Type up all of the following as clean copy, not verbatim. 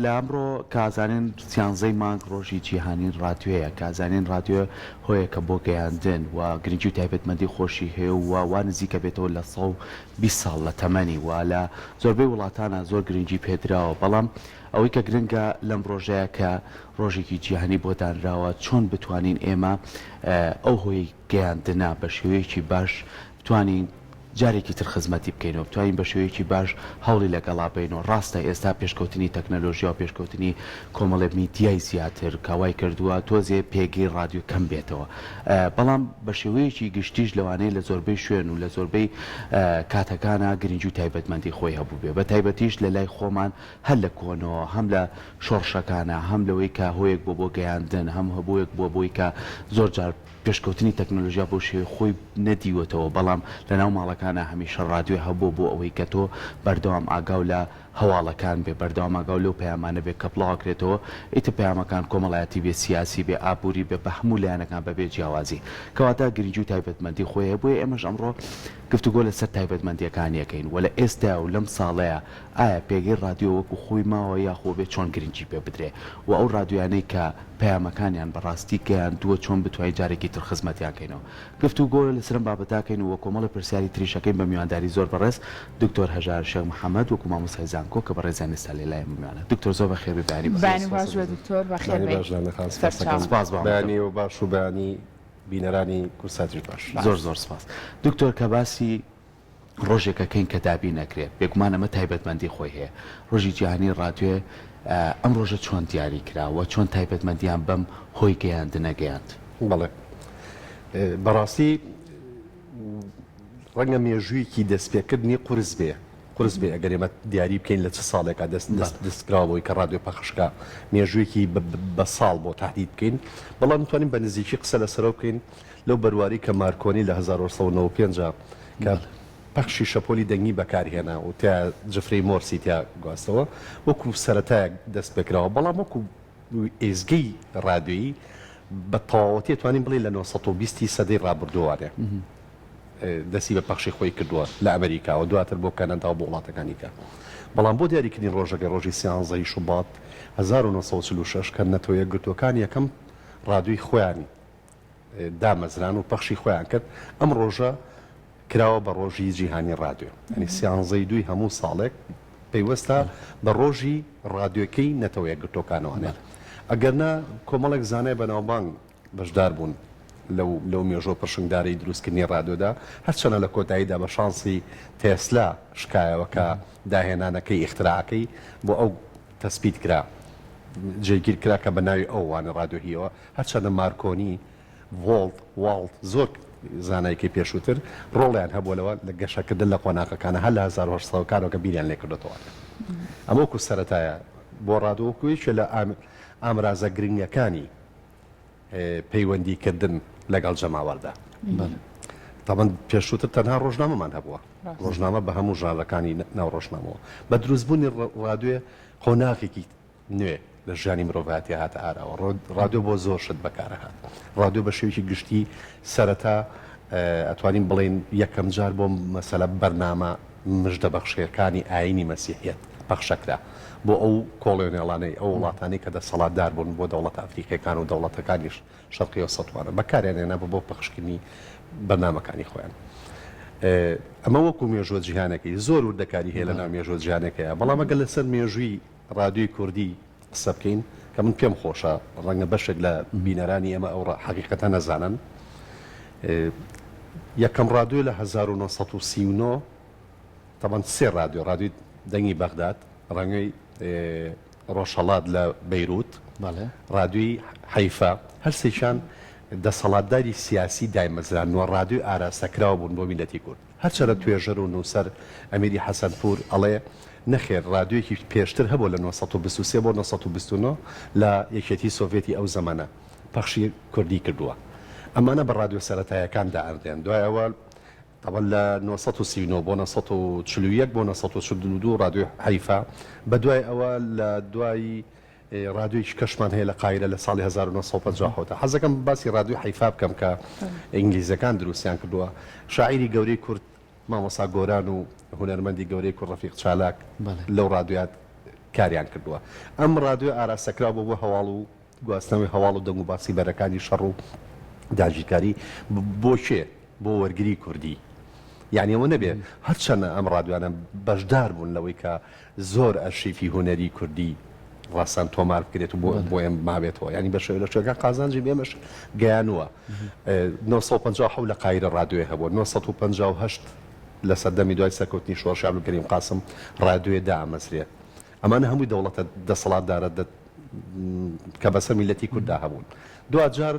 لە ئەمڕۆ کە ئەزانین سیانزەی مانگ ڕۆژی جیهانی ڕادیۆیە، کە ئەزانین ڕادیۆ هۆیەکە بۆ گەیاندن و گرنگی و تایبەتمەندی خۆشی هەیە و وا نزیکە بێتەوە لە 120 ساڵ لە تەمەنی و لە زۆربەی وڵاتانا زۆر گرنگی پێدراوە، بەڵام ئەوەی کە گرنگە لەم ڕۆژەیا کە ڕۆژێکی جیهانی بۆ دانراوە چۆن بتوانین ئێمە ئەو هۆی گەیاندنە بە شێوەیەکی باش بتوانین جارێکی تر خزمەتی بکەینەوە، بتوانین بە شێوەیەکی باش هەوڵی لەگەڵا بەینەوە، ڕاستە ئێستا پێشکەوتنی تەکنەلۆژیا و پێشکەوتنی کۆمەڵێ میدیای زیاتر کە وای کردووە تۆزێ پێگەی ڕادیۆ کەم بێتەوە، بەڵام بە شێوەیەکی گشتیش لەوانەیە لە زۆربەی شوێن و لە زۆربەی کاتەکانا گرنگی و تایبەتمەندی خۆی هەبووبێ، بە تایبەتیش لە لای خۆمان هەر لە کۆنەوە هەم لە شۆڕشەکانا هەم لەوەی کە هۆیەک بووە بۆ گەیاندن هەم هۆیەک بووە بۆی کە زۆر جار پێشکەوتنی تەکنۆلۆژیا بەو شێوەی خۆی نەدیوەتەوە، بەڵام لەناو ماڵەکانا هەمیشە ڕادیۆ هەبووە بۆ ئەوەی کە تۆ بەردەوام ئاگاو لە هەواڵەکان بێ، بەردەوام ئاگاو لەو پەیامانە بێ کە بڵاوئەکرێتەوە، ئیتر پەیامەکان کۆمەڵایەتی بێ، سیاسی بێ، ئابووری بێ، بە هەموو لایەنەکان بەبێ جیاوازی. کەواتە گرنگی و تایبەتمەندی خۆی هەیە، بۆیە ئێمەش ئەمڕۆ گفتوگۆ لەسەر تایبەتمەندییەکانی ئەکەین و لە ئێستایا و لەم ساڵەیا ئایا پێگەی ڕادیۆ وەکو خۆی ماوە یاخۆ بێ چۆن گرنگی پێ بدرێ و ئەو ڕادیۆیانەی کە پەیامەکانیان بە ڕاستی گەیاندووە چۆن بتوانین جارێکی تر خزمەتیان کەینەوە. گفتوگۆ لەسەر ئەم بابەتە ئەکەین و کۆمەڵێ پرسیاری تریش ئەکەین بە میوانداری زۆر بەڕێز دکتۆر هەژار شێخ محەمەد وەکو مامۆستای زانکۆ کە بەڕێزیان ئێستا لە لای میوانە. دکتۆر زۆر بەخێر بێی بەیانی باش. بەیانی باش بێ دکتۆر بەخێر بەیانی بێی باش دانە خان سەرچاوم. سپاسەکەم. سپاس بۆ بەیانی ئامادەبوون. ئێوە باش و بەیانی بینەرانی کوردساتیش باش. زۆر زۆر سپاس. دکتۆر کە باسی ڕۆژێک ئەکەین کە دابین ئەکرێ، بێگومان ئەمە تایبەتمەندی خۆی هەیە. ڕۆژی جیهانی ڕادیۆ ئەم ڕۆژە چۆن دیاری کرا و چۆن تایبەتمەندیان بەم هۆی گەیاندنە گەیاند؟ بەڵێ بەڕاستی ڕەنگە مێژوویەکی دەستپێکردنی قورس بێ قورس بێ ئەگەر ئێمە دیاری بکەین لە چ ساڵێکا دەست دەست دەستکراوە بۆی کە ڕادیۆ پەخشکا مێژوویەکی بە ساڵ بۆ تهدید بکەین بەڵام توانین بە نزیکی قسە لەسەرەوە بکەین لەو بەرواری کە مارکۆنی لە 1895 کە پەخشی شەپۆلی دەنگی بەکارهێنا و تیا جفرەی مۆرسی تیا گواستەوە وەکو سەرەتایەک دەست پێکراوە بەڵام وەکو ئێزگەی ڕادیۆیی بە تەواوەتی ئەتوانین بڵێین لە 920 ی سەدەی ڕابردووانێ دەستی بە پەخشی خۆی کردووە لە ئەمریکاوە دواتر بۆ کەنەدا و بۆ وڵاتەکانی کە بەڵام بۆ دیاریکردنی ڕۆژەکەی ڕۆژی سیانزەی شوبات 1946 کە نەتەوە یەکگرتووەکان یەکەم ڕادیۆی خۆیان دامەزران و پەخشی خۆیان کرد، ئەم ڕۆژە کراوە بە ڕۆژی جیهانی ڕادیۆ، یانی سیانزەی دووی هەموو ساڵێک پەیوەستە بە ڕۆژی ڕادیۆکەی نەتەوە یەکگرتووەکانەوە. ئەگەرنا کۆمەڵێک زانای بەناوبانگ بەشدار بوون لەو لەو مێژووە پرشنگدارەی دروستکردنی ڕادیۆدا، هەرچەنە لە کۆتاییدا بە شانسی تێسلا شکایەوە کە داهێنانەکەی، ئیختراعەکەی، بۆ ئەو تەسبیت کرا، جێگیر کرا کە بە ناوی ئەو وانە ڕادیۆییەوە هەرچەندە مارکۆنی، ڤۆڵت، واڵت زۆر زانایکەی پێشووتر ڕۆڵیان هەبووە لەوە لە گەشەکردن لە قۆناغەکانە هەر لە 1800 ەکانەوە کە بیریان لێکردۆتەوە ئەمە وەکو سەرەتایە بۆ ڕادۆ وەکو یەکێ لە ئامرازە گرنگەکانی پەیوەندی کردن لەگەڵ جەماوەردا تەبەن پێشووتر تەنها ڕۆژنامەمان هەبووە ڕۆژنامە بە هەموو ژانرەکانی ناو ڕۆژنامەوە بە دروستبوونی ڕادوێ قۆناغێکی نوێ لە ژیانی مرۆڤایەتی هاتە ئاراوە. ڕادیۆ بۆ زۆر شت بەکارهات. ڕادیۆ بە شێوەیەکی گشتی سەرەتا ئەتوانین بڵێین یەکەم جار بۆ مەسەلە بەرنامە مژدەبەخشەکانی ئایینی مەسیحیەت پەخشەکرا بۆ ئەو کۆڵۆنێڵانەی ئەو وڵاتانەی کە دەسەڵاتدار بوون بۆ دەوڵەتە ئەفریقیەکان و دەوڵەتەکانیش شەرقی ئەوسەتوانە بەکاریان هێنا بۆ پەخشکردنی بەرنامەکانی خۆیان. ئەمە وەکو مێژووە جیهانەکەی زۆر وردەکاری هەیە لە ناو مێژووە جیهانەکەیە بەڵام ئەگەر لەسەر مێژووی ڕادیۆی کوردی قسە بکەین کە من پێم خۆشە ڕەنگە بەشێک لە بینەرانی ئێمە ئەو حەقیقەتە نەزانن یەکەم ڕادیۆ لە 1939 تەبەن سێ ڕادیۆ ڕادیۆی دەنگی بەغداد ڕەنگەی ڕۆژهەڵات لە بەیروت ڕادیۆی حەیفا هەرسێکیان دەسەڵاتداری سیاسی دایمەزراندنوە ڕادیۆی ئاراستەکراو بوون بۆ میللەتی کورد. هەرچەنە توێژەر و نووسەر ئەمیری حەسەنپوور ئەڵێ نەخێر ڕادیۆیەکی پێشتر هەبووە لە 923 بۆ 929 لە یەکێتی سۆڤێتی ئەو زەمەنە پەخشی کوردی کردووە. ئەمانە بە ڕادیۆ سەرەتایەکان دائەنرێن. دوای ئەوە تەبعەن لە 939 بۆ 941 بۆ 942 ڕادیۆی حەیفا، بەدوای ئەوە لە دوای ڕادیۆیەکی کەشمان هەیە لە قاهیرە لە ساڵی 1957. حەزەکەم باسی ڕادیۆی حەیفا بکەم کە ئینگلیزەکان دروستیان کردووە. شاعیری گەورەی کورد مامۆستا گۆران و هونەرمەندی گەورەی کورد ڕەفیق چالاک لەو ڕادیۆیە. کاریان کردووە. ئەم ڕادیۆ ئاراستەکراو بووە بۆ هەواڵ و گواستنەوەی هەواڵ و دەنگوباسی بەرەکانی شەڕ و داگیرکاری بۆ کێ؟ بۆ وەرگری کوردی. یانی ئەوە نەبێ هەرچەنە ئەم ڕادیۆانە بەشدار بوون لەوەی کە زۆر ئەرشیفی هونەری کوردی ڕەسەن تۆمار بکرێت و بۆ بۆ ئێمە مابێتەوە یانی بە شێوە لە شوێنەکان قازانجی بە ئێمەش گەیانووە. 957 لە قایرە ڕادیۆێ هەبووە، 958 لە سەردەمی دوای سەرکەوتنی شۆڕشی عەبدولکەریم قاسم ڕادیۆێ دامەزرێ. ئەمانە هەمووی دەوڵەتە دەسەڵاتدارە کە بەسەر میللەتی کورددا هەبوون. دواجار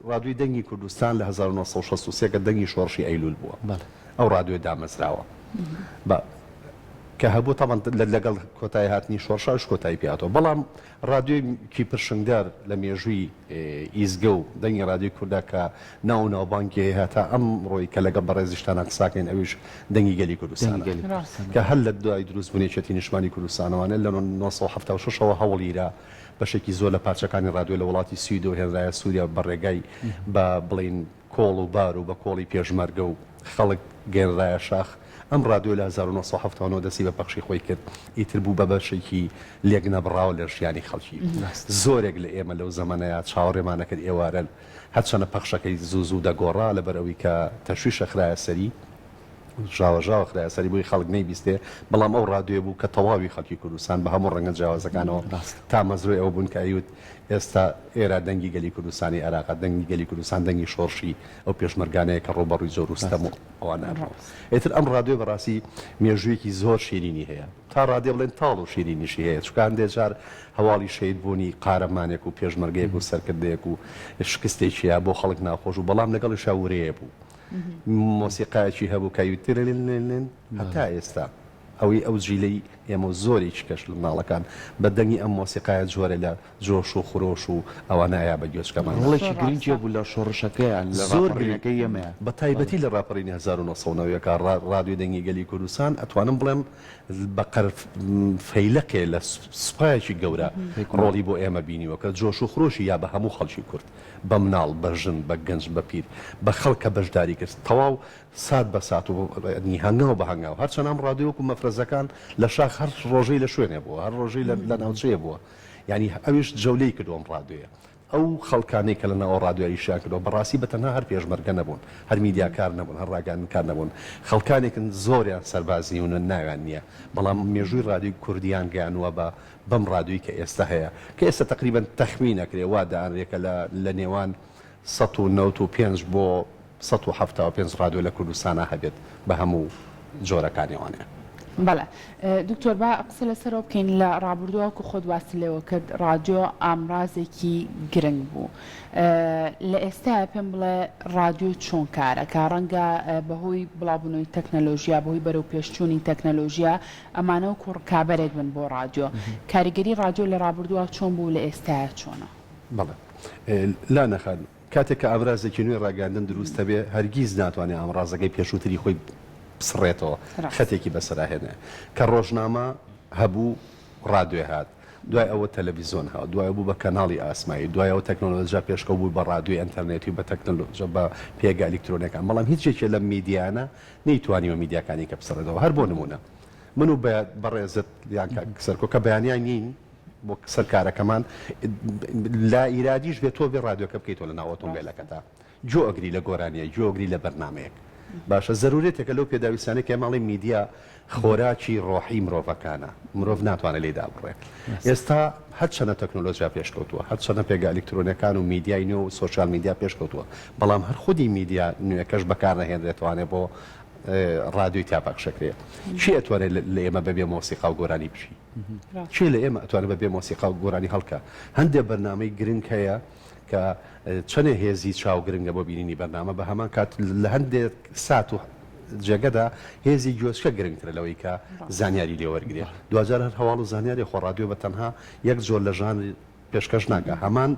ڕادیۆی دەنگی کوردستان لە 1963 کە دەنگی شۆڕشی ئەیلوول بووە ئەو ڕادیۆ دامەزراوە بە کە هەبوو تەبعەن لەگەڵ کۆتایی هاتنی شۆڕش ئەوش کۆتایی پێ هاتەوە بەڵام ڕادیۆیەکی پرشنگدار لە مێژووی ئیزگە و دەنگی ڕادیۆی کوردا کە ناو و ناوبانگی هەیە هەتا ئەمڕۆی کە لەگەڵ بەڕێزیشتانا قساکەین ئەویش دەنگی گەلی کوردستانە کە هەر لە دوای دروستبوونی یەکێتی نیشتمانی کوردستانەوانە لە 1976 ەوە هەوڵیرا بەشێکی زۆر لە پارچەکانی ڕادیۆ لە وڵاتی سویدەوە هێنرایە سووریا بە ڕێگای بە بڵێین کۆڵ و بار و بە کۆڵی پێشمەرگە و خەڵک گەیەنرایە شاخ، ئەم ڕادیۆ لە 1979 دەستی بە پەخشی خۆی کرد، ئیتر بوو بە بەشێکی لێکنەبڕاو لە ژیانی خەڵکی. زۆرێک لە ئێمە لەو زەمەنەیا چاوەڕێمان ئەکرد ئێوارە هەرچەنە پەخشەکەی زوو زوو دەگۆڕا لەبەر ئەوەی کە تەشویش ئەخرایە سەری، ژاوەژاو خرایە سەری بۆی خەڵک نەیبیستێ، بەڵام ئەو ڕادیۆیە بوو کە تەواوی خەڵکی کوردستان بە هەموو ڕەنگە جیاوازەکانەوە تامەزرۆی ئەوە بوون کە ئەیوت ئێستا ئێرە دەنگی گەلی کوردستانی عێراقە، دەنگی گەلی کوردستان دەنگی شۆڕشی ئەو پێشمەرگانەیە کە ڕووبەڕووی جەور و ستەم و ئەوانە ئەبنەوە. ئیتر ئەم ڕادیۆیە بەڕاستی مێژوویەکی زۆر شیرینی هەیە، تا ڕادەیە بڵێن تاڵ و شیرینیشی هەیە، چونکە هەندێ جار هەواڵی شەهید بوونی قارەمانێک و پێشمەرگەیەک و سەرکردەیەک و شکستێکیە بۆ خەڵک ناخۆش بوو، بەڵام لەگەڵیشا ورەیە بوو. مۆسیقایەکی هەبوو کە ئەیوت ترلللن هەتا ئێستا ئەوەی ئەو جیلەی ئێمە و زۆرێکی کەش لە مناڵەکان بە دەنگی ئەم مۆسیقایە جۆرێ لە جۆش و خرۆش و ئەوانە ئەیا بە گوێچکەماندا. ڕۆڵێکی گرنگی هەبوو لە شۆڕشەکەیان، لە زۆر گرنگ ڕاپەڕینەکەی ئێمەیان. بە تایبەتی لە ڕاپەڕینی 1990 ەکا ڕادیۆی دەنگی گەلی کوردستان ئەتوانم بڵێم بە قەر فەیلەقێ لە سوپایەکی گەورە ڕۆڵی بۆ ئێمە بینیوە کە جۆش و خرۆشی یا بە هەموو خەڵکی کورد. بە مناڵ، بە ژن، بە گەنج، بە پیر، بە خەڵک کە بەشداری کرد، تەواو سات بە سات و یانی هەنگاو بە هەنگاو، هەرچەند ئەم ڕادیۆ وەکوو مەفرەزەکان لە شاخ هەر ڕۆژەی لە شوێنێ بووە، هەر ڕۆژەی لە ناوچەیە بووە، یانی ئەویش جەولەی کردووە ئەم ڕادیۆیە. ئەو خەڵکانەی کە لە ناو ئەو ڕادیۆیە ئیشیان کردووە، بە ڕاستی بە تەنها هەر پێشمەرگە نەبوون، هەر میدیاکار نەبوون، هەر ڕاگەیاندنکار نەبوون، خەڵکانێکن زۆریان سەرباز نین و ناویان نییە، بەڵام مێژووی ڕادیۆی کوردییان گەیاندووە بە بەم ڕادیۆی کە ئێستا هەیە کە ئێستا تەقریبەن تەخمین ئەکرێ وا دائەنرێ کە لە لە نێوان 195 بۆ 175 ڕادیۆ لە کوردستانا هەبێت بە هەموو جۆرەکانیەوانێ. بەڵێ دکتۆر با قسە لەسەرەوە بکەین لە ڕابردووە وەکو خۆت باست لێوە کرد ڕادیۆ ئامرازێکی گرنگ بوو لە ئێستایا پێم بڵێ ڕادیۆ چۆن کارەکا ڕەنگە بەهۆی بڵاوبوونەوەی تەکنەلۆژیا بەهۆی بەرەوپێشچوونی تەکنەلۆژیا ئەمانە وەکو ڕکابەرێک بن بۆ ڕادیۆ. کاریگەری ڕادیۆ لە ڕابردووا چۆن بوو و لە ئێستایا چۆنە؟ بەڵێ لانە خان، کاتێک کە ئامرازێکی نوێی ڕاگەیاندن دروست دەبێ، هەرگیز ناتوانێ ئامڕازەکەی پێشووتری خۆی بسڕێتەوە، خەتێکی بەسەرا هێنێ. کە ڕۆژنامە هەبوو، ڕادیۆ هات، دوای ئەوە تەلەڤیزۆن هات، دوای ئەوە بوو بە کەناڵی ئاسمایی، دوای ئەوە تەکنۆلۆژیا پێشکەوت بوو بە ڕادیۆی ئەنتەرنێتی و بە تەکنۆلۆژیا بە پێگە ئەلیکترۆنیەکان، بەڵام هیچ یەکێ لەم میدیایانە نەیتوانیوە میدیاکانی کە بسڕێتەوە هەر بۆ نموونە من و بەڕێزت یان کاک سەرکۆ کە بەیانیان نین بۆ سەر کارەکەمان لا ئیرادیش بێت تۆ بێ ڕادیۆکە بکەیتەوە لە ناو ئۆتۆمبێلەکەتا گوێ ئەگری لە گۆرانیە گوێ ئەگری لە بەرنامەیەک باشە زەرورێتێکە لەو پێداویستانەی کە ئێمە ئەڵێین میدیا خۆراکی ڕۆحی مرۆڤەکانە مرۆڤ ناتوانێت لێی دابڕێ ئێستا هەرچەنە تەکنۆلۆژیا پێشکەوتووە هەرچەنە پێگە ئەلیکترۆنیەکان و میدیای نوێ و سۆشیال میدیا پێشکەوتووە بەڵام هەر خودی میدیا نوێکەش بەکارنەهێنرێتوانێ بۆ ڕادیۆی تیا پەخشەکرێ کێ ئەتوانێت لە ئێمە بەبێ مۆسیقا و گۆرانی بژی کێ لە ئێمە ئەتوانێت بەبێ مۆسیقا و گۆرانی هەڵکا هەندێ بەرنامەی گرنگ هەیە کە چەنێ هێزی چاو گرنگە بۆ بینینی بەرنامە بە هەمان کات لە هەندێک سات و جێگەدا هێزی گوێچکە گرنگترە لەوەی کە زانیاری لێ وەرگرێ دواجار هەر هەواڵ و زانیاری خۆ ڕادیۆ بە تەنها یەک جۆر لە ژانر پێشکەش ناکا هەمان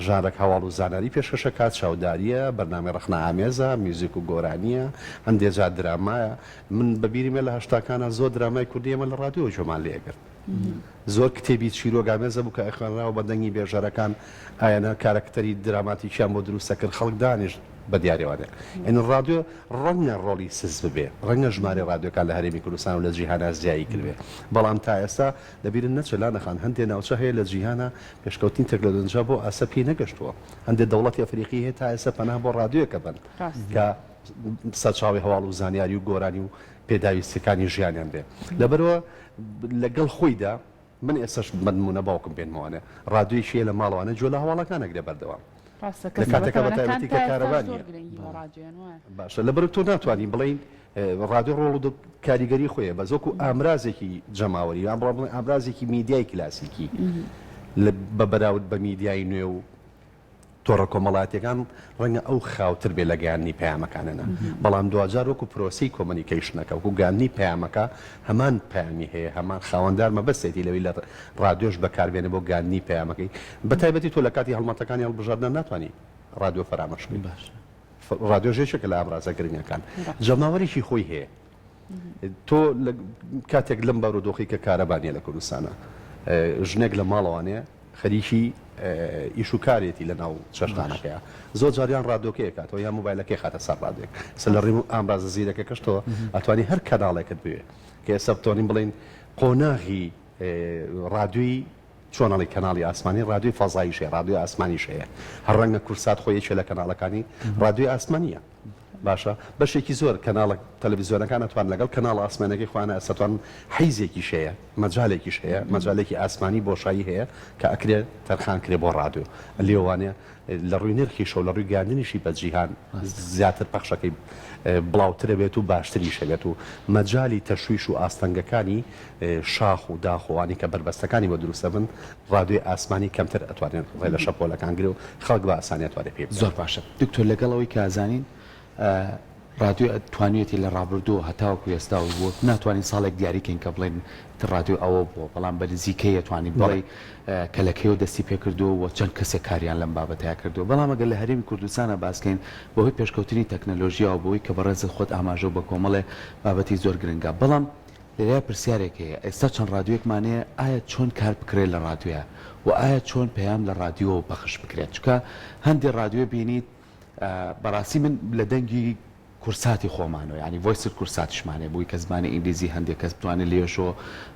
ژانرەک هەواڵ و زانیاری پێشکەش ئەکات چاوداریە بەرنامەی ڕەخنە ئامێزە میوزیک و گۆرانیە هەندێ جار درامایە من بە بیرمە لە هەشتاکانا زۆر درامای کوردی ئێمە لە ڕادیۆوە گوێمان لێ ئەگرت زۆر کتێبی چیرۆک ئامێزە بوو کە ئەخوێنراوە بە دەنگی بێژەرەکان ئایەنە کارەکتەری دراماتیکیان بۆ دروست ئەکرد خەڵک دانیشت. بە دیارەوانێ یعنی ڕادیۆ ڕەنگە ڕۆڵی سز ببێ ڕەنگە ژمارەی ڕادیۆکان لە هەرێمی کوردستان و لە جیهانا زیایی کردبێ بەڵام تا ئێستا لەبیرت نەچێ لانە خان هەندێ ناوچە هەیە لە جیهانا پێشکەوتنی تەکنەلۆجیا بۆ ئاستە پێی نەگەشتووە هەندێ دەوڵەتی ئەفریقی هەیە تا ئێستا پەنا بۆ ڕادیۆیەکە بەن کە سەرچاوەی هەواڵ و زانیاری و گۆرانی و پێداویستیەکانی ژیانیان بێ لەبەرئەوە لەگەڵ خۆیدا من ئێستاش بە نموونە باوکم بێنمەوانێ ڕادیۆیەکی هەیە لە ماڵەوانێ گوێ لە هەواڵەکان ئەگرێ بەردەوام ڕاستە لە کەسە کاتێکا بە بەتەمەنەکان تایبەتی تا کە ئێستاش کارەبا زۆر نییە گرنگی بە ڕادیۆیان وایە. باشە لەبەرئەوە تۆ ناتوانی بڵێی ڕادیۆ ڕۆڵ و کاریگەری خۆی هەیە بەس وەکو ئامرازێکی جەماوەری یان بڵێم ئامرازێکی میدیای کلاسیکی لە بە بەراورد بە میدیای نوێ و تۆڕە کۆمەڵایەتیەکان ڕەنگە ئەو خاوتر بێ لە گەیاندنی پەیامەکانەنە، بەڵام دواجار وەکو پرۆسەی communication ەکە، وەکو گەیاندنی پەیامەکە هەمان پەیامی هەیە، هەمان خاوەندار مەبەستێتی لەوەی لە ڕادیۆش بەکاربێنێ بۆ گەیاندنی پەیامەکەی، بەتایبەتی تۆ لە کاتی هەڵمەتەکانی هەڵبژاردنە ناتوانی ڕادیۆ فەرامۆش بکەی. ڕادیۆش یەکێکە لە ئامرازە گرنگەکان، جەماوەرێکی خۆی هەیە. تۆ لە کاتێک لەم بارودۆخی کە کارەبا نیە لە کوردستانە ژنێک لە ماڵەوانێ خەریکی ئیش و کارێتی لە ناو چێشتخانەکەیە زۆر جار یان ڕادۆکەیە کاتەوە یان مۆبایلەکەی خاتە سەر ڕادێک سە لە ڕێ ئامرازە زیرەکەکەشتەوە ئەتوانی هەر کەناڵێکت بوێ کە ئێستا بتوانین بڵێین قۆناغی ڕادیۆی چۆن ئەڵێی کەناڵی ئاسمانی ڕادیۆی فەزاییش هەیە ڕادیۆی ئاسمانیش هەیە هەر ڕەنگە کورسات خۆی یەکێ لە کەناڵەکانی ڕادیۆی ئاسمانیە باشە بەشێکی زۆر کەناڵە تەلەڤیزیۆنەکان ئەتوان لەگەڵ کەناڵە ئاسمانەکەی خۆیان ئەتوان حیزێکیش هەیە مەجالێکیش هەیە مەجالێکی ئاسمانی بۆشایی هەیە کە ئەکرێ تەرخان کرێ بۆ ڕادیۆ لێوانێ لە ڕووی نرخیشەوە لە ڕووی گەیاندنیشی بە جیهان زیاتر پەخشەکەی بڵاوترە بێت و باشتریشە بێت و مەجالی تەشویش و ئاستەنگەکانی شاخ و داخ و ئەوانەی کە بەربەستەکانی بۆ دروست دەبن ڕادیۆی ئاسمانی کەمتر ئەتوانێت ڕێ لە شەپۆلەکان گرێ و خەڵک بە ئاسانی ئەتوانێت پێی بگات. زۆر باشە دکتۆر لەگەڵ ئەوەی کە ئەزانین ڕادیۆ توانیویەتی لە ڕابردووە هەتاوەکو ئێستا و وەک ناتوانین ساڵێک دیاری کەین کە بڵێین ڕادیۆ ئەوە بووە بەڵام بە نزیکەی ئەتوانین بڵێی کە لە کەیەوە دەستی پێکردووە و چەند کەسێک کاریان لەم بابەتەیا کردووە بەڵام ئەگەر لە هەرێمی کوردستانا باس کەین بەهۆی پێشکەوتنی تەکنەلۆژیاوە بەوەی کە بەڕێزت خۆت ئاماژەو بە کۆمەڵێ بابەتی زۆر گرنگە بەڵام لێرەیا پرسیارێک هەیە، ئێستا چەند ڕادیۆیەکمان هەیە، ئایا چۆن کار بکرێت لە ڕادیۆیا و ئایا چۆن پەیام لە ڕادیۆوە پەخش بکرێت؟ چونکە هەندێ ڕادیۆ بینیت بەڕاستی من لە دەنگی کورساتی خۆمانەوە یانی voice کورساتیشمان هەیە بۆی کە زمانی ئینگلیزی هەندێک کەس بتوانێت لێشەوە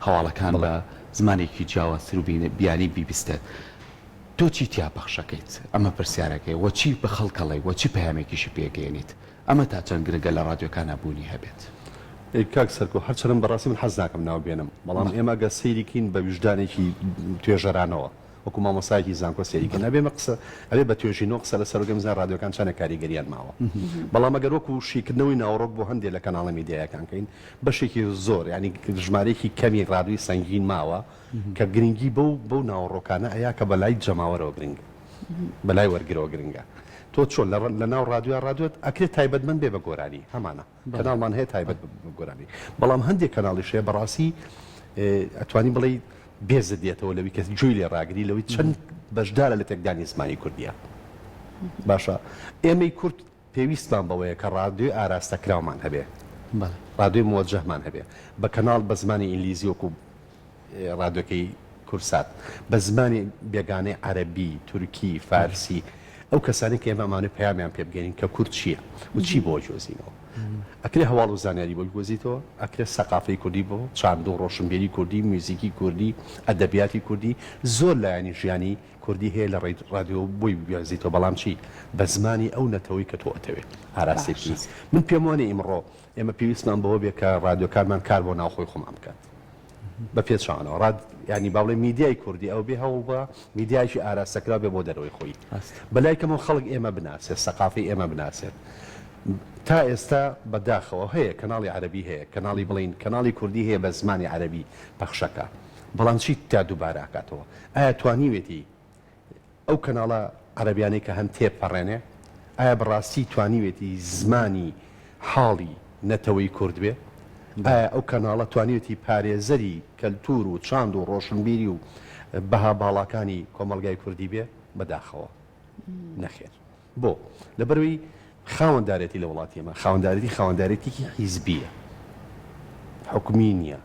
هەواڵەکان بە زمانێکی جیاوازتر و بیانی بیبیستێت. تۆ چی تیا پەخشەکەیت؟ ئەمە پرسیارەکەی وە چی بە خەڵک ئەڵێی وە چی پەیامێکیشی پێگەیەنیت؟ ئەمە تا چەند گرنگە لە ڕادیۆکانا بوونی هەبێت؟ کاک سەرکۆ هەرچەنم بەڕاستی من حەز ناکەم ناو بێنم بەڵام ئێمە گەر سەیری کەین بە ویژدانێکی توێژەرانەوە وەکو مامۆستایەکی زانکۆ سەیری کەین ئەبێ مە قسە ئەبێ بە توێژینەوە قسە لەسەر بکەین بزانین ڕادیۆکان چەنە کاریگەریان ماوە بەڵام ئەگەر وەکو شیکردنەوەی ناوەڕۆک بۆ هەندێ لە کەناڵە میدیایەکان کەین بەشێکی زۆر یانی ژمارەیەکی کەمی ڕادیۆی سەنگین ماوە کە گرنگی بەو بەو ناوەڕۆکانە ئەیا کە بەلای جەماوەرەوە گرنگ بەلای وەرگرەوە گرنگە تۆ چۆن لە لە ناو ڕادیۆیا ڕادیۆت ئەکرێت تایبەتمەند بێ بە گۆرانی هەمانە کەناڵمان هەیە تایبەت بە گۆرانی بەڵام هەندێک کەناڵیش هەیە بەڕاستی ئەتوانی بڵێی بێزت دێتەوە لەوی کە گوێی لێ ڕاگری لەوەی چەند بەشدارە لە تێکدانی زمانی کوردیە باشە ئێمەی کورد پێویستمان بەوەیە کە ڕادیۆی ئاراستەکراومان هەبێ ڕادیۆی مۆجەهمان هەبێ بە کەناڵ بە زمانی ئینگلیزی وەکو ڕادیۆکەی کوردسات بە زمانی بێگانەی عەرەبی، تورکی، فارسی، ئەو کەسانەی کە ئێمە ئەمانەوێ پەیامیان پێ بگەینین کە کورد چییە و چی بۆ گوێزینەوە. ئەکرێ هەواڵ و زانیاری بۆ بگوێزیتەوە، ئەکرێ سەقافەی کوردی بۆ، چاند و ڕۆشنبیری کوردی، میوزیکی کوردی، ئەدەبیاتی کوردی، زۆر لایەنی ژیانی کوردی هەیە لە ڕێی ڕادیۆ بۆی بگوێزیتەوە، بەڵام چی؟ بە زمانی ئەو نەتەوەی کە تۆ ئەتەوێ ئاراستەی باشە. بکەی. من پێم وانیە ئیمڕۆ ئێمە پێویستمان بەوە بێ کە ڕادیۆکانمان کار بۆ ناوخۆی خۆمان بکات. بە پێچەوانەوە ڕاد یانی با بڵێین میدیای کوردی ئەو بێ هەوڵ بە میدیایەکی ئاراستەکراو بێ بۆ دەرەوەی خۆی. بە لای کەمەوە خەڵک ئێمە بناسێت، سەقافەی ئێمە بناسێت. تا ئێستا بە داخەوە هەیە کەناڵی عەرەبی هەیە، کەناڵی بڵێین کەناڵی کوردی هەیە بە زمانی عەرەبی پەخشەکا. بەڵام چی تا دووبارە ئەکاتەوە؟ ئایا توانیوێتی ئەو کەناڵە عەرەبیانەی کە هەن تێبپەڕێنێ؟ ئایا بەڕاستی توانیوێتی زمانی حاڵی نەتەوەی کورد بێ؟ ئایا ئەو کەناڵە توانیوێتی پارێزەری کەلتوور و چاند و ڕۆشنبیری و بەها باڵاکانی کۆمەڵگای کوردی بێ؟ بەداخەوە نەخێر. بۆ؟ لەبەرئەوەی خاوەندارێتی لە وڵاتی ئێمە خاوەندارێتی خاوەندارێتیکی حیزبییە، حکومی نییە،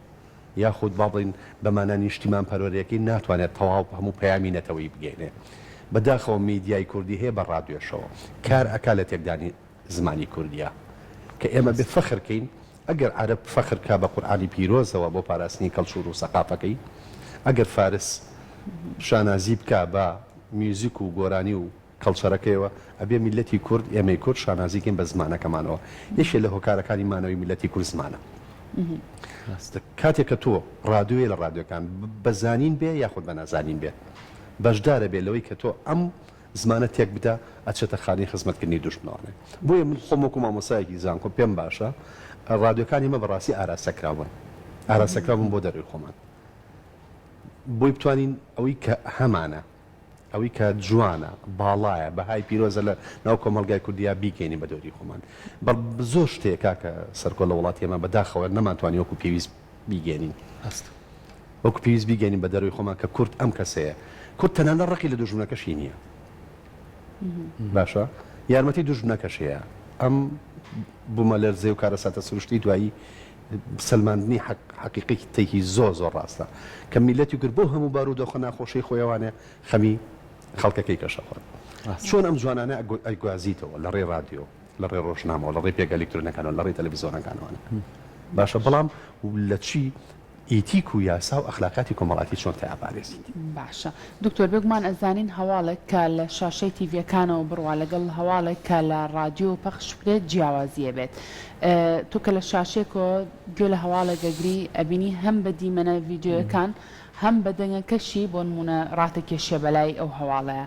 یاخود با بڵێین بە مانا نیشتیمانپەروەرییەکەی ناتوانێت تەواو هەموو پەیامی نەتەوەیی بگەیەنێ. بەداخەوە میدیای کوردی هەیە بە ڕادیۆشەوە کار ئەکا لە تێکدانی زمانی کوردیا کە ئێمە بێ فەخر کەین ئەگەر عەرەب فەخر کا بە قورئانی پیرۆزەوە بۆ پاراستنی کەڵچور و سەقافەکەی ئەگەر فارس شانازی بکا بە میوزیک و گۆرانی و کەڵچەرەکەیەوە ئەبێ میللەتی کورد ئێمەی کورد شانازی کەین بە زمانەکەمانەوە یەکێ لە هۆکارەکانی مانەوەی میللەتی کورد زمانە کاتێک کە تۆ ڕادیۆیە لە ڕادیۆکان بە زانین بێ یاخود بە نازانین بێ بەشدارە بێ لەوەی کە تۆ ئەم زمانە تێک بدا ئەچێتە خانەی خزمەتکردنی دوژمنەوانێ بۆیە من خۆم وەکو مامۆستایەکی زانکۆ پێم باشە ڕادیۆکانی مە بەڕاستی ئاراستەکراون ئاراستەکراون بۆ دەروی خۆمان بۆی بتوانین ئەوەی کە هەمانە ئەوەی کە جوانە، باڵایە، بەهای پیرۆزە لە ناو کۆمەڵگای کوردیا بیگەینین بە دەوری خۆمان. بەڵ زۆر شت هەیە کاکە سەرکۆ لە وڵاتی ئێمە بە داخەوە نەمانتوانی وەکو پێویست بیگەینین. ڕاستە. وەکو پێویست بیگەینین بە دەروی خۆمان کە کورد ئەم کەسەیە. کورد تەنانەت ڕقی لە دوژمنەکەشی نییە. باشە یارمەتی دوژمنەکەش هەیە. ئەم بوومەلەرزەی و کارەساتە سروشتی دوایی سەلماندنی حەقیقەتێکی زۆر زۆر ڕاستە کە میللەتی کورد بەو هەموو بارودۆخە ناخۆشەی خۆیەوانێ خەمی خەڵکەکەی کەشەخوات چۆن ئەم جوانانە ئەگوازیتەوە لە ڕێی ڕادیۆ لە ڕێی ڕۆژنامەوە لە ڕێی پێگە ئەلیکترۆنەکانەوە لە ڕێی تەلەڤیزیۆنەکانەوە باشە بەڵام لە چی ئیتیک و یاسا و ئەخلاقیاتی کۆمەڵایەتی چۆن تیاپارێزیت؟ باشە دکتۆر بێگومان ئەزانین هەواڵێک کە لە شاشەی تیڤیەکانەوە بڕوا لەگەڵ هەواڵێک کە لە ڕادیۆ پەخش بکرێت جیاوازی ئەبێت تۆ کە لە شاشەیەکەوە گوێ لە هەواڵێک ئەگری ئەبینی هەم بە دیمەنە ڤیدیۆیەکان هەم بە دەنگەکەشی بۆ نمونە ڕاتەکێشێ بەلای ئەو هەواڵەیا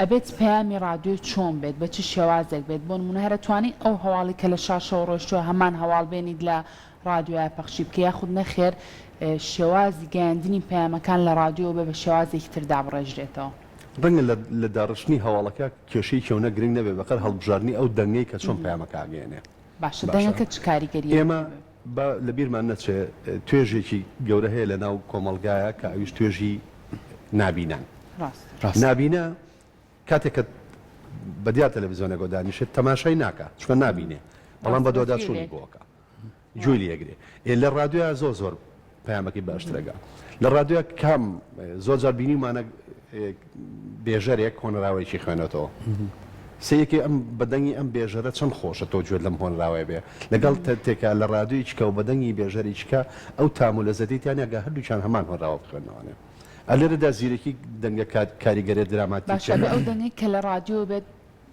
ئەبێت پەیامی ڕادیۆ چۆن بێت بە چ شێوازێک بێت بۆ نمونە هەر ئەتوانی ئەو هەواڵی کە لە شاشەوە ڕۆیشتوە هەمان هەواڵ بێنیت لە ڕادیۆیا پەخشی بکە یاخود نەخێر شێوازی گەیاندنی پەیامەکان لە ڕادیۆوە بێ بە شێوازێکی تر دابڕێژرێتەوە. ڕەنگە لە لە داڕشتنی هەواڵەکە کێشەیەکی ئەونە گرنگ نەبێ بەقەد هەڵبژاردنی ئەو دەنگەی کە چۆن پەیامەکە ئەگەیەنێ. باشە باشە دەنگەکە چ کاریگەرییەکی ئێمە هەبێ؟ با لە بیرمان نەچێ توێژێکی گەورە هەیە لە ناو کۆمەڵگایا کە ئەویش توێژی نابینان. ڕاستە. ڕاستە. نابینا کاتێک کە بە دیار تەلەفزیۆنێکەوە دانیشێت تەماشای ناکا چونکە نابینێ بەڵام ڕاستە بە بەس گوێی دواداچوونی لێ بۆ ئەکا. گوێی لێ ئەگرێ. ئێ لە ڕادیۆیا زۆر زۆر پەیامەکەی باشتر ئەگا. لە ڕادیۆیا کام زۆر جار بینیومانە بێژەرێک هۆنراوەیەکی خوێنێتەوە. سەیرکەی ئەم بە دەنگی ئەم بێژەرە چەند خۆشە تۆ گوێت لەم هۆنراوەیە بێ. لەگەڵ تێکا لە ڕادیۆیەکی کە و بە دەنگی بێژەرێکی کە ئەو تام و لەزەتەی تیا نییە گە هەردووکیان هەمان هۆنراوە بخوێننەوانێ. ئە لێرەدا زیرەکی دەنگە کاریگەریە باشە ئەبێ دراماتیکیەکە. ئەو دەنگەی کە لە ڕادیۆ بێت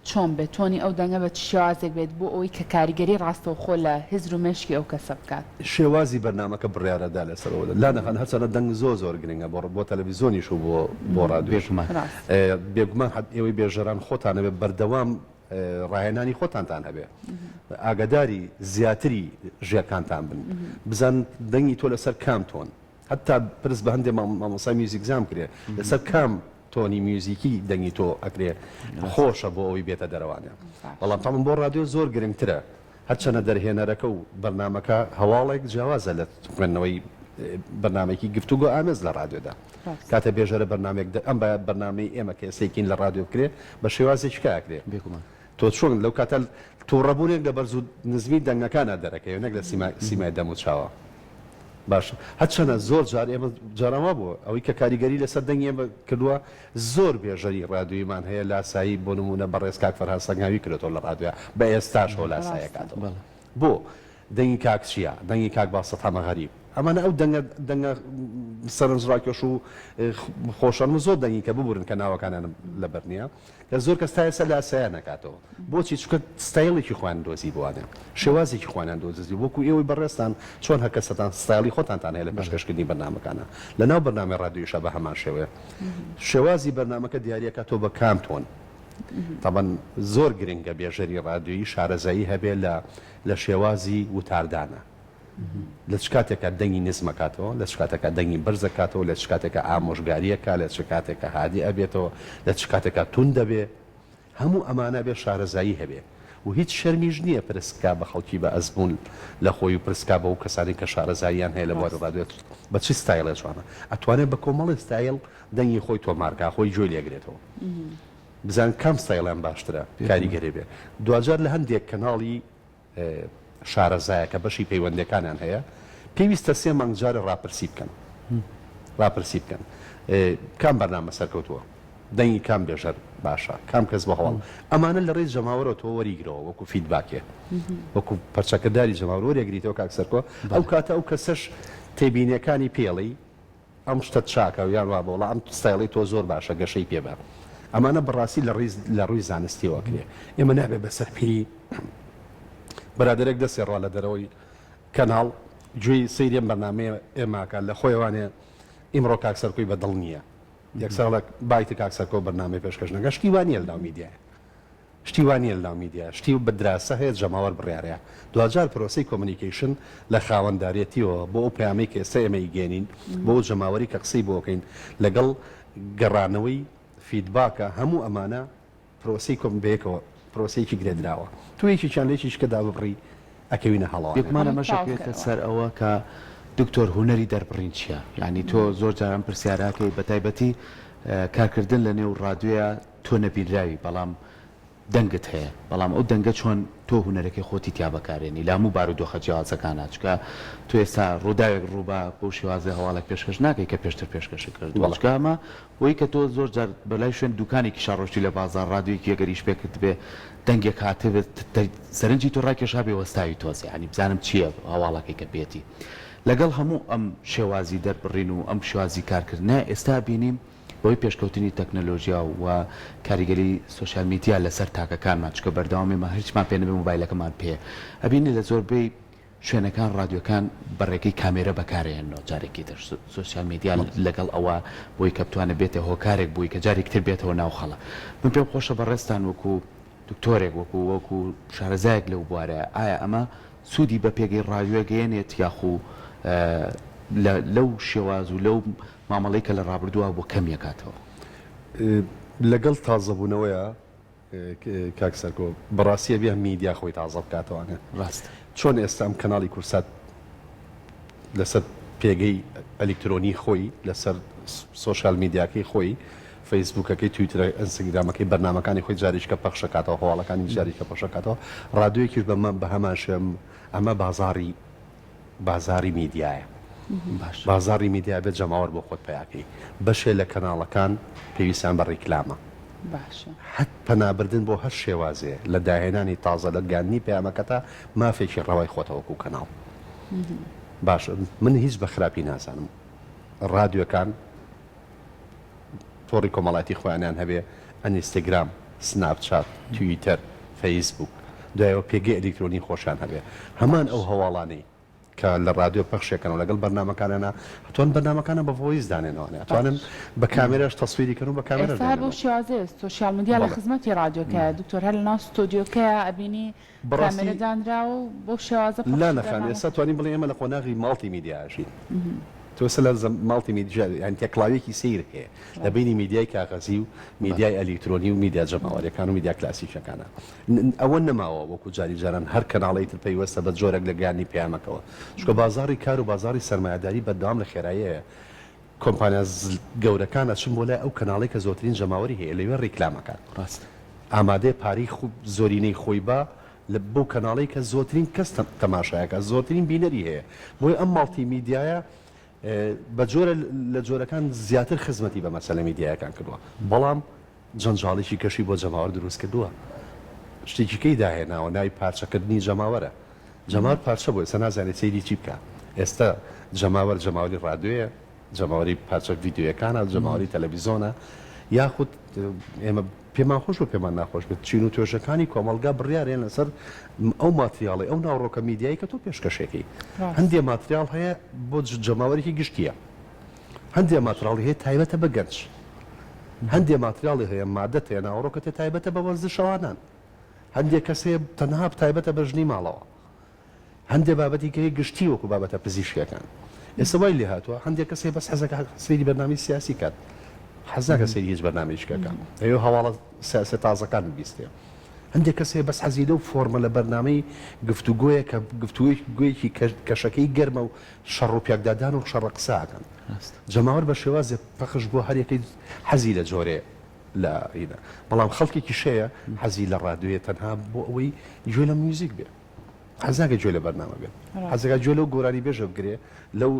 چۆن بێت، تۆنی ئەو دەنگە بە چ شێوازێک بێت بۆ ئەوەی کە کاریگەری ڕاستەوخۆ لە هزر و مێشکی ئەو کەسە بکات؟ شێوازی بەرنامەکە بڕیارە دا لەسەر ئەوە لانە خان هەرچەندە دەنگ زۆر زۆر گرنگە بۆ بۆ تەلەڤیزۆنیش و بۆ بۆ ڕادیۆش بێگومان. ڕاستە. بێگومان حەت ئێوەی بێژەران خۆتان ئەبێ بەردەوام ڕاهێنانی خۆتانتان هەبێ ئاگاداری زیاتری ژێکانتان بن بزانن دەنگی تۆ لەسەر کام تۆن هەتا پرس بە هەندێ مامۆستای میوزیکزان بکرێ لەسەر کام تۆنی میوزیکی دەنگی تۆ ئەکرێ خۆشە بۆ ئەوەی بێتە دەرەوانە بەڵام تاڵم بۆ ڕادیۆ زۆر گرنگترە هەرچەنە دەرهێنەرەکە و بەرنامەکە هەواڵێک جیاوازە لە خوێندنەوەی بەرنامەیەکی گفتوگۆ ئامێز لە ڕادیۆدا کاتە بێژەرە بەرنامێک ئەم بەرنامەی ئێمە کە ئێستا لە ڕادیۆ بکرێ بە شێوازێکی کاکرێ بێگومان تۆ چۆن لەو کاتە توڕەبوونێک لە بەرز و نزمی دەنگەکانا دەرەکەوێ نەک لە سیمای دەم و چاوە. باشە هەرچەنە زۆر جار ئێمە جاران وا بووە ئەوەی کە کاریگەری لەسەر دەنگی ئێمە کردووە زۆر بێژەری ڕادیۆییمان هەیە لاسایی بۆ نموونە بەڕێز کاک فەرهاد سەنگاوی کرێتەوە لە ڕادیۆیا بە ئێستاشەوە لاسایی ڕاستە. ئەکاتەوە بەڵێ. بۆ دەنگی کاک چیا دەنگی کاک باسط حەمە غەریب ئەمانە ئەو دەنگە دەنگە سەرنجڕاکێش و خۆشەن من زۆر دەنگی کە ببورن کە ناوەکانیانم لەبەر نییە کە زۆر کەس تا ئێستا لاسایان نەکاتەوە بۆچی چونکە ستایڵێکی خۆیان دۆزیبووانە شێوازێکی خۆیان دۆزیبوو وەکو ئێوەی بەڕێزتان چۆن هەر کەسەتان ستایڵی خۆتانتان هەیە لە پێشکەشکردنی بەرنامەکانە لە ناو بەرنامەی ڕادیۆیشا بە هەمان شێوەیە شێوازی بەرنامەکە دیاریەکە تۆ بە کام تۆن تەبەن زۆر گرنگە بێژەری ڕادیۆیی شارەزایی هەبێ لە لە شێوازی وتاردانە لە چ کاتێکا دەنگی نزم ئەکاتەوە، لە چ کاتێکا دەنگی بەرز ئەکاتەوە، لە چ کاتێکا ئامۆژگاری ئەکا، لە چ کاتێکا هادی ئەبێتەوە، لە چ کاتێکا توند ئەبێ، هەموو ئەمانە ئەبێ شارەزایی هەبێ و هیچ شەرمیش نییە پرس بکا بە خەڵکی بە ئەزموون لە خۆی و پرس بکا بەو کەسانەی کە شارەزاییان هەیە لە بواری ڕادیۆ بە چ ستایڵێ جوانە ئەتوانێ بە کۆمەڵێ ستایڵ دەنگی خۆی تۆمار کا خۆی گوێی لێگرێتەوە بزان کام ستایڵیان باشترە کاریگەری بێ دواجار لە هەندێک کەناڵی شارەزایە کە بەشی پەیوەندیەکانیان هەیە پێویستە سێ مانگ جارێ ڕاپرسی بکەن ڕاپرسی بکەن کام بەرنامە سەرکەوتووە. دەنگی کام بێژەر باشە، کام کەس بۆ هەواڵ، ئەمانە لە ڕێی جەماوەرەوە تۆ وەریگرەوە وەکو feedback ێ، وەکو پەرچەکرداری جەماوەر وەریەگریتەوە کاک سەرکۆ، ئەو کاتە ئەو کەسەش تێبینیەکانی پێڵی ئەم شتەت چاکە یان وا بە وەڵا ئەم ستایڵەی تۆ زۆر باشە گەشەی پێ بە. ئەمانە بەڕاستی لە ڕیز لە ڕووی زانستیەوە ئەکرێ. ئێمە نابێ بەسەر پیری برادەرێک دەستێ ڕا لە دەرەوەی کەناڵ گوێی سەیری ئەم بەرنامەیە ئێمە ئەکا لە خۆیەوانێ ئیمڕۆ کاک سەرکۆی بە دڵ نییە یەکسەر ئەڵێ بایتر کاک سەرکۆ بەرنامەی پێشکەش نەکا شتی وا نییە لەناو میدیایە شتی وا نییە لەناو میدیا شتی بە دراسە هەیە جەماوەر بڕیارەیە دواجار پرۆسەی communication لە خاوەنداریەتیەوە بۆ ئەو پەیامەی کە ئێستا ئێمە ئیگەیەنین بۆ ئەو جەماوەری کە قسەی بۆ ئەکەین لەگەڵ گەڕانەوەی feedback ە هەموو ئەمانە پرۆسەی کۆم بەیەکەوە پرۆسەیەکی گرێدراوە تۆ یەکێکیان لە یەکێکی کە داببڕی ئەکەوینە هەڵەوانێ. بێگومان ئەمەش ئەکەوێتە سەر ئەوە کە دکتۆر هونەری دەربڕین چیە؟ یانی تۆ زۆر جار ئەم پرسیارە ئەکەی بەتایبەتی کارکردن لە نێو ڕادیۆیا تۆ نەبینراوی بەڵام دەنگت هەیە بەڵام ئەو دەنگە چۆن تۆ هونەرەکەی خۆتی تیا بەکارێنی لە هەموو بارودۆخە جیاوازەکانا چونکە تۆ ئێستا ڕووداوێک ڕووبا بەو شێوازە هەواڵێک پێشکەش ناکەی کە پێشتر پێشکەشت کردووە بەڵێ. چونکە ئەمە بۆی کە تۆ زۆر جار بەلای شوێن دوکانێکیشا ڕۆشتی لە بازاڕ ڕادیۆیەکی ئەگەر ئیش پێ کردبێ دەنگێک هاتبێت سەرنجی تۆ ڕاکێشابێ وەستاوی تۆزێ یانی بزانم چییە هەواڵەکەی کە پێتی لەگەڵ هەموو ئەم شێوازی دەربڕین و ئەم شێوازی کارکردنە ئێستا بینیم بەهۆی پێشکەوتنی تەکنەلۆژیا و کاریگەری سۆشیال میدیا لەسەر تاکەکانمان چونکە بەردەوام ئێمە هیچمان پێ نەبێ مۆبایلەکەمان پێیە ئەبینی لە زۆربەی شوێنەکان ڕادیۆکان بە ڕێگەی کامێرە بەکارئەهێننەوە جارێکی تر سۆشیال میدیا لەگەڵ ئەوە بۆی کە بتوانێت بێتە هۆکارێک بۆی کە جارێکی تر بێتەوە ناو خەڵک من پێم خۆشە بەڕێزتان وەکو دکتۆرێک وەکو وەکو شارەزایەک لەو بوارە ئایا ئەمە سوودی بە پێگەی ڕادیۆ گەیەنێت یاخو لە لەو شێواز و لەو مامەڵەی کە لە ڕابردووە بۆ کەمی ئەکاتەوە؟ لەگەڵ تازەبوونەوەیا کاک سەرکۆ بەڕاستی ئەبێ میدیا خۆی تازە بکاتەوانێ ڕاستە. چۆن ئێستا ئەم کەناڵی کورسات لەسەر پێگەی ئەلیکترۆنی خۆی لەسەر سۆشیال میدیاکەی خۆی فەیسبوکەکەی تویتەر ئینستاگرامەکەی بەرنامەکانی خۆی جاریشکە پەخشەکاتەوە هەواڵەکانی جاریکە پەخشەکاتەوە ڕادیۆیەکیش بەمە بە هەمان شێم ئەمە بازاڕی بازاڕی میدیایە باشە. بازاڕی میدیا بێت جەماوەر بۆ خۆت پەیاکەی بەشێ لە کەناڵەکان پێویستیان بە ڕیکلامە باشە. هەت پەنابردن بۆ هەر شێوازێ لە داهێنانی تازە لە گەیاندنی پەیامەکەتا مافێکی ڕەوای خۆتە وەکو کەناڵ باشە من هیچ بە خراپی نازانم ڕادیۆکان تۆڕی کۆمەڵایەتی خۆیانیان هەبێ، ئەنیستگرام، سناپچات، تویتەر، فەیسبووک، دوایەوە پێگەی ئەلیکترۆنی خۆشیان هەبێ، هەمان ئەو هەواڵانەی کە لە ڕادیۆ پەخشێکەن و لەگەڵ بەرنامەکانیانا ئەتوانن بەرنامەکانە بە voice دانێنەوانێ ئەتوانن بە کامێراش تەسویری کەن و بە کامێراش ئێستا هەر بەو دانێنەوە. شێوازەیە سۆشیال میدیا لە بەڵێ. خزمەتی ڕادیۆکەیە دکتۆر هەر لەناو ستۆدیۆکەیا ئەبینی بەڕاستی کامێرە دانراوە و بەو شێوازە لا پەخشی نەخان بەرنامە ئێستا توانین بڵێین ئێمە لە قۆناغی ماڵتی میدیا ئەژین تۆ ئێستا لە ماڵتی میدیا یانی تێکڵاویەکی سەیر هەیە لە بەینی میدیای کاغەزی و میدیای ئەلیکترۆنی و میدیا جەماوەریەکان و میدیا کلاسیکیەکانە ئەوە نەماوە وەکو جاری جاران هەر کەناڵی تر پەیوەستە بە جۆرێک لە گەیاندنی پەیامەکەوە چونکە بازاڕی کار و بازاڕی سەرمایەداری بەردەوام لە خێراییەیە کۆمپانیا گەورەکان ئەچن بۆ لای ئەو کەناڵەی کە زۆرترین جەماوەری هەیە لەوێ ڕیکلام ئەکات ڕاستە. ئامادەیە پارەی زۆرینەی خۆی با لە بەو کەناڵەی کە زۆرترین کەس تەماشای ئەکات زۆرترین بینەری هەیە بۆیە ئەم ماڵتی میدیایە بە جۆرە لە جۆرەکان زیاتر خزمەتی بە مەسەلە میدیایەکان کردووە بەڵام جەنجاڵێکی کەشی بۆ جەماوەر دروست کردووە شتێکی کەی داهێناوە ناوی پارچەکردنی جەماوەرە جەماوەر پارچە بووە ئێستا نازانێت سەیری چی بکا ئێستا جەماوەر جەماوەری ڕادیۆیە جەماوەری پارچە ڤیدیۆیەکانە جەماوەری تەلەڤیزۆنە یاخود ئێمە پێمان خۆش و پێمان ناخۆش بێت چین و توێژەکانی کۆمەڵگا بڕیارێن لەسەر ئەو ماتریاڵی ئەو ناوڕۆکە میدیایی کە تۆ پێشکەشێکی هەندێ ماتریاڵ هەیە بۆ جەماوەرێکی گشتیە هەندێ ماتراڵی هەیە تایبەتە بە گەنج هەندێ ماتریاڵی هەیە مادەت هەیە ناوەڕۆکەت هەیە تایبەتە بە وەرزشەوانان هەندێک کەس هەیە تەنها تایبەتە بە ژنی ماڵەوە هەندێ بابەتی کە هەیە گشتی وەکو بابەتە پزیشکیەکان ئێستا وای لێ هاتووە هەندێک کەس هەیە بەس حەزەکە سەیری بەرنامەی سیاسی کات حەز ناکە سەیری هیچ بەرنامەیەکی کەکە ئەوێ هەواڵە سیاسیە تازەکان ببیستێ هەندێک کەس هەیە بەس حەزی لەو فۆرمە لە بەرنامەی گفتوگۆیە کە گفتوگۆیەکی کەشەکەی گەرمە و شەڕ و پێکدادان و شەڕە قسە ئەکەن جەماوەر بە شێوازێ پەخش بووە هەریەکەی حەزی لە جۆرێ لە هینە بەڵام خەڵکێکیش هەیە حەزی لە ڕادیۆیە تەنها بۆ ئەوەی گوێ لە میوزیک بێ حەز ناکە گوێ لە بەرنامە بێت حەزەکە گوێ لەو گۆرانی بێژە بگرێ لەو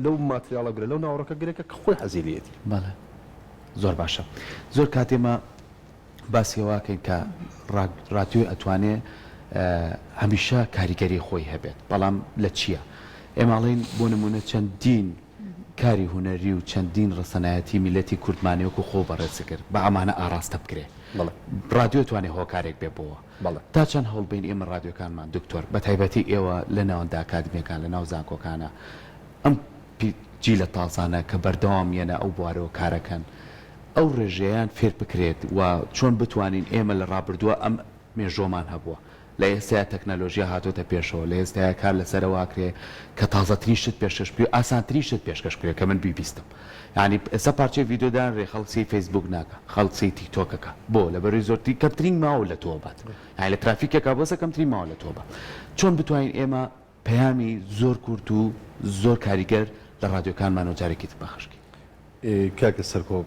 لەو ماتریاڵە بگرێ لەو ناوەڕۆکە گرێ کە خۆی حەزی لێیەتی. بەڵێ. زۆر باشە زۆر کات ئێمە باسی ئەوە ئەکەین کە ڕادیۆ ئەتوانێ هەمیشە کاریگەری خۆی هەبێت بەڵام لە چییە؟ ئێمە ئەڵێین بۆ نمونە چەندین کاری هونەری و چەندین ڕەسەنایەتی میللەتی کوردمانی وەکو خۆو بەڕێزت کرد بە ئەمانە ئاڕاستە بکرێ ڕادیۆ توانێ هۆکارێک بێ بۆوە تا چەند هەوڵ بەین ئێمە ڕادیۆکانمان دکتۆر بە تایبەتی ئێوە لە ناوەندە ئەکادمیەکان لە ناو زانکۆکانە ئەم جیلە تازانە کە بەردەوام یەنە ئەو بوارەوە کارەکەن ئەو ڕێژەیان فێر بکرێت و چۆن بتوانین ئێمە لە ڕابردووە ئەم مێژووەمان هەبووە لە ئێستایا تەکنەلۆژیا هاتۆتە پێشەوە لە ئێستایا کار لەسەر ئەوە ئەکرێ کە تازەترین شت پێشکەش بکرێ ئاسانترین شت پێشکەش بکرێ کە من بیبیستم یانی ئێستا پارچەی ڤیدیۆ دانرێ خەڵک سەیری فەیسبووک ناکا خەڵک سەیری تیک تۆک ئەکا بۆ لەبەرەوەی زۆرترین کەمترین ماوە لە تۆ بات یانی لە ترافیکێکا بۆسە کەمترین ماوە لە تۆ بات چۆن بتوانین ئێمە پەیامی زۆر کورت و زۆر کاریگەر لە ڕادیۆکانمانەوە جارێکی تر پەخش کەین. کاکە سەرکۆ،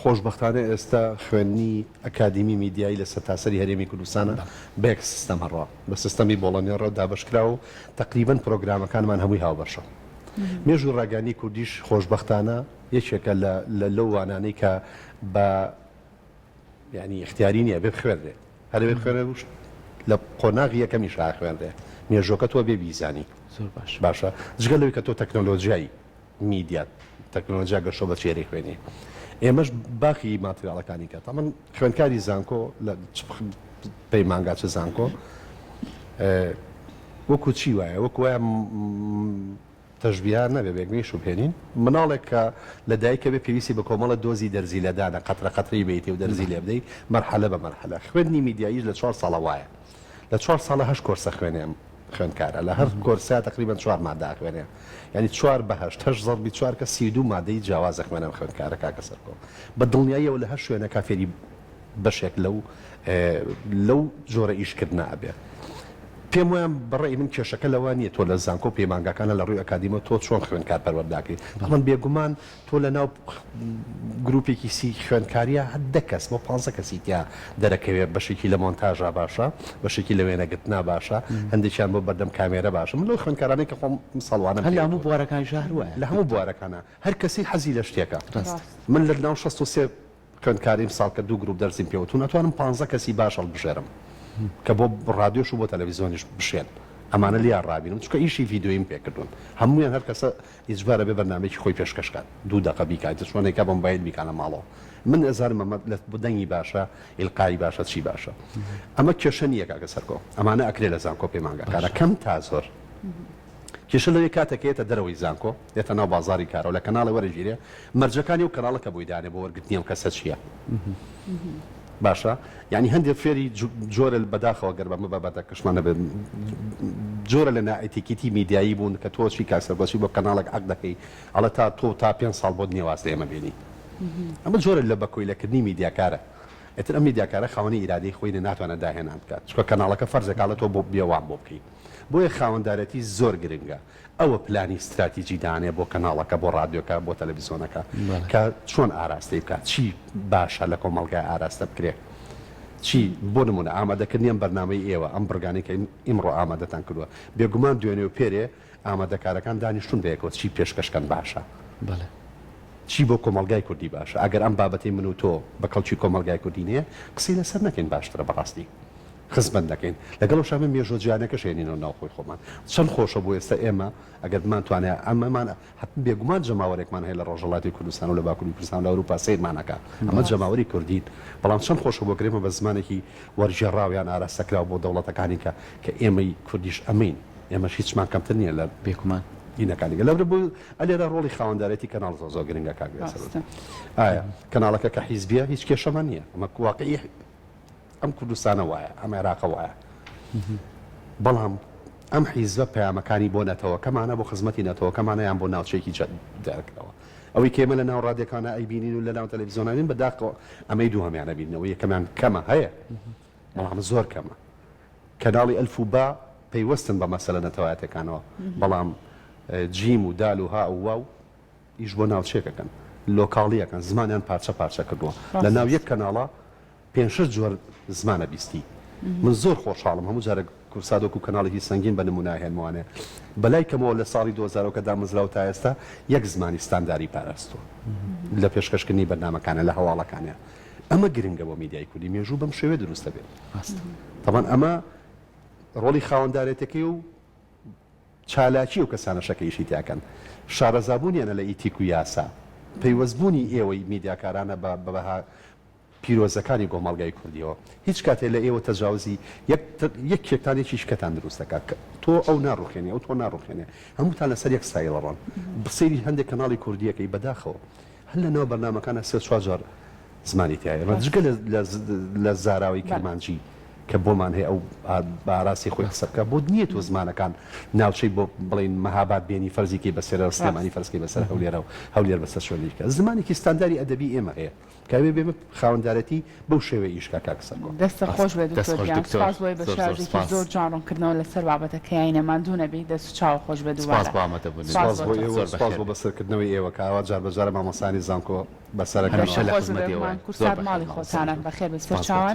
خۆشبەختانە ئێستا خوێندنی ئەکادیمی میدیایی لە سەرتاسەری هەرێمی کوردستانە بە یەک سیستەم هەڕوا، بە سیستەمی بۆڵۆنیاڕە دابەشکراوە و تەقریبەن پرۆگرامەکانمان هەمووی هاوبەشە. مێژووی ڕاگەیاندنی کوردیش خۆشبەختانە یەکێکە لە لەو وانانەی کە بە یانی ئیختیاری نییە بێ بخوێنرێ هەر بێ بخوێنرێ و لە قۆناغی یەکەمیش ئاخوێنرێ مێژوەکە تۆ بێ بیزانی زۆر باش باشە جگە لەوەی کە تۆ تەکنۆلۆژیای میدیا تەکنۆلۆژیا گەشەو بە چێری خوێنی ئێمەش باقی ماتریاڵەکانی کە تەمەن خوێندکاری زانکۆ لە چ پەیمانگا چ زانکۆ وەکو چی وایە وەکو وایە تەشبیە نەبێ بێک نەیشوبهێنین، مناڵێک کە لە دایک ئەبێ پێویستی بە کۆمەڵە دۆزی دەرزی لێدانە، قەترە قەترەی بەیتێ و دەرزی لێ بدەی مەرحەلە بە مەرحەلە. خوێندنی میدیاییش لە چوار ساڵە وایە. لە چوار ساڵە هەشت کۆرس ئەخوێنێ ئەم خوێندکارە. لە هەر کۆرسا تەقریبەن چوار مادە ئەخوێنێ. یانی چوار بە هەشت، هەشت زەربی چوار کە 32 مادەی جیاواز ئەخوێنێ ئەم خوێندکارە کاکە سەرکۆ. بە دڵنیاییەوە لە هەر شوێنێکا فێری بەشێک لەو لەو جۆرە ئیشکردنە ئەبێ. پێم وایە بە ڕەئی من کێشەکە لەوە نییە تۆ لە زانکۆ و پەیمانگاکانە لە ڕووی ئەکادیمەوە تۆ چۆن خوێندکار پەروەردە ئەکەی، بەڵام بێگومان تۆ لە ناو گروپێکی سی خوێندکاریە هەر دە کەس بۆ پانزە کەسی تیا دەرەکەوێ بەشێکی لە مۆنتاژا باشە بەشێکی لە وێنەگرتنا باشە هەندێکیان بۆ بەردەم کامێرە باشە من لەو خوێندکارانەی کە خۆم ساڵوانەم هەر لە هەموو بوارەکانیشا هەر وایە. لە هەموو بوارەکانا هەر کەسەی حەزی لە شتێکە من لە ناو 63 خوێندکاری ئیمساڵ کە دوو گروپ دەرسیم پێ وتوون ئەتوانم پانزە کەسی باش هەڵبژێرم کە بۆ ڕادیۆش و بۆ تەلەڤیزیۆنیش بشێن ئەمانە لێیان ڕابینم چونکە ئیشی ڤیدیۆییم پێ کردوون هەموویان هەر کەسە ئیجبارە بێ بەرنامەیەکی خۆی پێشکەش کات دوو دەقە بیکا ئیتر چۆن ئەیکا بە مۆبایل بیکا لە ماڵەوە من ئەزانم ئەمە لە دەنگی باشە ئیلقای باشە چی باشە ئەمە کێشە نییە کاکە سەرکۆ ئەمانە ئەکرێ لە زانکۆ پەیمانگاکانە کەم تا زۆر کێشە لەوێ کاتێک کە یەتە دەرەوەی زانکۆ، یەتە ناو بازاڕی کارەوە، لە کەناڵێ وەرەگیرێ، مەرجەکانی ئەو کەناڵە کە بۆی دانێ بۆ وەرگرتنی ئەم کەسە چییە؟ باشە یانی هەندێک فێری جۆرە بەداخەوە گەر بەمە بابەتەکەشمان نەبێت جۆرە لە نائەتیکیتی میدیایی بوون کە تۆ چی کاک سەربەستی بۆ کەناڵێک عەقد دەکەی ئەڵێ تا تۆ تا پێنج ساڵ بۆت نییە واز لە ئێمە بێنی ئەمە جۆرە لە بەکۆیلەکردنی میدیاکارە ئیتر ئەم میدیاکارە خاوەنی ئیرادەی خۆی نیە ناتوانێت داهێنان بکات چونکە کەناڵەکە فەرزێکە ئەڵێ تۆ بۆ بێ وام بۆ بکەی بۆیە خاوەندارێتی زۆر گرنگە، ئەوە پلانی ستراتیجی دانێ بۆ کەناڵەکە، بۆ ڕادیۆکە، بۆ تەلەڤیزۆنەکە کە چۆن ئاراستەی بکات، چی باشە لە کۆمەڵگای ئاراستە بکرێ، چی بۆ نموونە ئامادەکردنی ئەم بەرنامەی ئێوە، ئەم بڕگانەی کە ئیمڕۆ ئامادەتان کردووە، بێگومان دوێنێ و پێرێ ئامادەکارەکان دانیشتوون بەیەکەوە چی پێشکەش کەن باشە. بەڵێ. چی بۆ کۆمەڵگای کوردی باشە، ئەگەر ئەم بابەتەی من و تۆ بە کەڵکی کۆمەڵگای کوردی نەیە، قسەی لەسەر نەکەین باشترە بەڕاستی. خزمەت دەکەین لەگەڵ ئەوشا ئەمە مێژوە جیهانەکەش هێنینەوە ناو خۆی خۆمان چەند خۆشە بۆ ئێستا ئێمە ئەگەر بمانتوانایە ئەمەمان حەتم بێگومان جەماوەرێکمان هەیە لە ڕۆژهەڵاتی کوردستان و لە باکوری کوردستان و لە ئەوروپا سەیرمان ئەکا ئەمە جەماوەری کوردین بەڵام چەند خۆشە بۆ گرێمە بە زمانێکی وەرگێڕاو یان ئاراستەکراو بۆ دەوڵەتەکانی کە کە ئێمەی کوردیش ئەمەین ئێمەش هیچمان کەمتر نییە لە بێگومان دینەکانی گەل لەبەر بۆ ئەلێرە ڕۆڵی خاوەندارێتی کەناڵ زۆر زۆر گرنگە کاک ڕاستە. ئایا کەناڵەکە کە حیزبیە هیچ کێشەمان نییە ئەمە واقعی ئەم کوردستانە وایە، ئەم عێراقە وایە، بەڵام ئەم حیزبە پەیامەکانی بۆ نەتەوەکەمانە، بۆ خزمەتی نەتەوەکەمانە یان بۆ ناوچەیەکی دیارکراوە. ئەوەی کە ئێمە لە ناو ڕادیۆکانا ئەیبینین و لە ناو تەلەڤیزیۆنا ئەیبینین، بەداخەوە ئەمەی دووهەمیان ئەبینین، ئەوەی یەکەمیان کەمە، هەیە، بەڵام زۆر کەمە. کەناڵی ئەلف و با پەیوەستن بە مەسەلە نەتەوایەتیەکانەوە، بەڵام جیم و دال و ها و واو ئیش بۆ ناوچەیەک ئەکەن، لۆکاڵی ئەکەن، زمانیان پارچە پارچە کردووە. لە ناو یەک کەناڵا پێنج شەش جۆر زمان ئەبیستی. من زۆر خۆشحاڵم هەموو جارێک. کوردسات وەکو کەناڵێکی سەنگین بە نموونە ئەهێنمەوانێ بەلای کەمەوە لە ساڵی 2000 کە دامەزراوە تا ئێستا یەک زمانی ستانداری پاراستووە لە پێشکەشکردنی بەرنامەکانە لە هەواڵەکانە ئەمە گرنگە بۆ میدیای کوردی مێژوو بەم شێوەیە دروست دەبێت تەبعەن ئەمە ڕۆڵی خاوەندارێتەکەی و چالاکی ئەو کەسانەشە کە ئیشی تیاکەن شارەزابوونیانە لە ئیتیک و یاسا، پەیوەستبوونی ئێوەی میدیاکارانە بە بەها پیرۆزەکانی گۆمەڵگای کوردیەوە. هیچ کاتێ لە ئێوە تەجاوزی یەک یەکێکتان یەکیش کەتان دروست دەکات کە تۆ ئەو ناڕوخێنی ئەو تۆ ناڕوخێنێ هەمووتان لەسەر یەک ستایل ئەڕۆن. سەیری هەندێک کەناڵی کوردیەکەی بەداخەوە هەر لە ناو بەرنامەکانا سێ چوار جار زمانی تیایە ڕە جگە لە لە زاراوەی کرمانجی کە بۆمان هەیە ئەو بە ئاراستی خۆی قسە بکە بۆت نییە تۆ زمانەکان ناوچەی بۆ بڵین مەهاباد بێنی فەرزی کەی بەسەرەوە سلێمانی فەرز کەی بەسەر هەولێرەوە هەولێر بەسەر شوێنی دیکە زمانێکی ستانداری ئەدەبی ئێمە هەیە کە ئەبێ بێمە خاوەندارێتی بەو شێوەیە ئیش کا کاک سەرکۆ. دەستت خۆش بێت دەست دکتۆر خۆش گیان دکتۆر سوپاس بۆی بە زۆر زۆر شێوازێکی سوپاس. زۆر جوان ڕوونکردنەوە لەسەر بابەتەکە یاینە ماندوو نەبی دەست و چاوت خۆش بێت سوپاس دووبارە بۆ ئامادەبوونت سوپاس سوپاس بۆ بۆ تۆ. ئێوە زۆر سوپاس بەخێر بۆ بێی. بەسەرکردنەوەی ئێوە کە ئاوا جار بە جارە مامۆستایانی زانکۆ بەسەرەکەنەوە. هەمیشە دەست لە خۆش خزمەت بێگومان ئێوەین زۆر کورسات بەخێر ماڵی مامۆستا خۆتانە گیان بەخێر بێی سوپاس بۆ سەرچاوان.